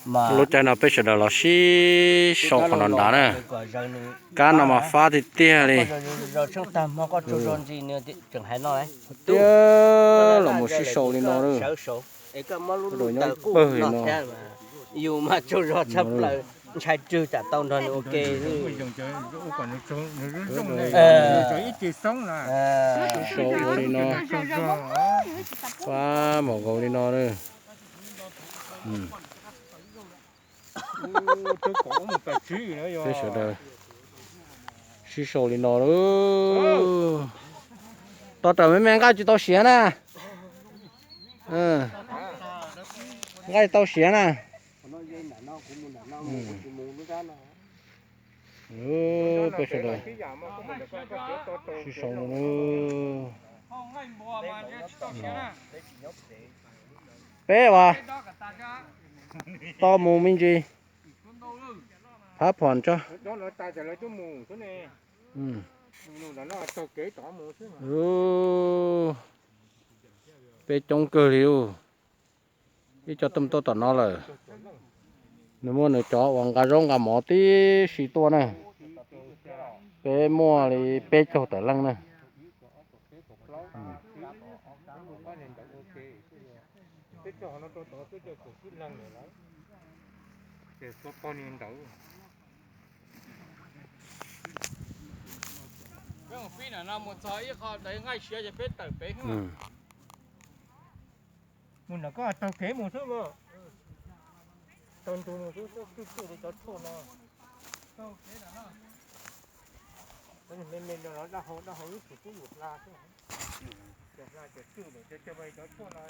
Lub caij no peb sawv daws los sib sau qhov no nrad na. Kab no mas fab tiag tiag li. Tiag, los mus sib sau li no. Nyob ib pawg li no. Yus mas tsaug zog tshaj plaws, ntshai tsw tsam tau nrog nws ua ke. Sib sau ua li no, fab npaum nkaus li no. Peb sawv daws sib sau li no lauj. Tos rawm me me, nqaij tsis tau siav na. Nqaij tsis tau siav na. Peb sawv daws sib sau no. Peb uas tau mus me ntsis, phab phom tso. Peb coob kawg li lauj. Ib co tuaj tuaj tom no lawm. Nws muaj nws cov uas nqa zaub nqa mov tib si tuaj na. Peb muaj li peb caug tawm leej na. Peb mus pib no mus txog ib qho ntawd nqaij siav ces peb tawm pem xwb. Mus nram koj taug kev mus xwb mas. Taug ntug mus xwb, twj twj li cov tshuaj no. Me me no los daj hau daj hau ib tug tub yus hla xwb. Cov hla cov twj lawm cov cov tshuaj no.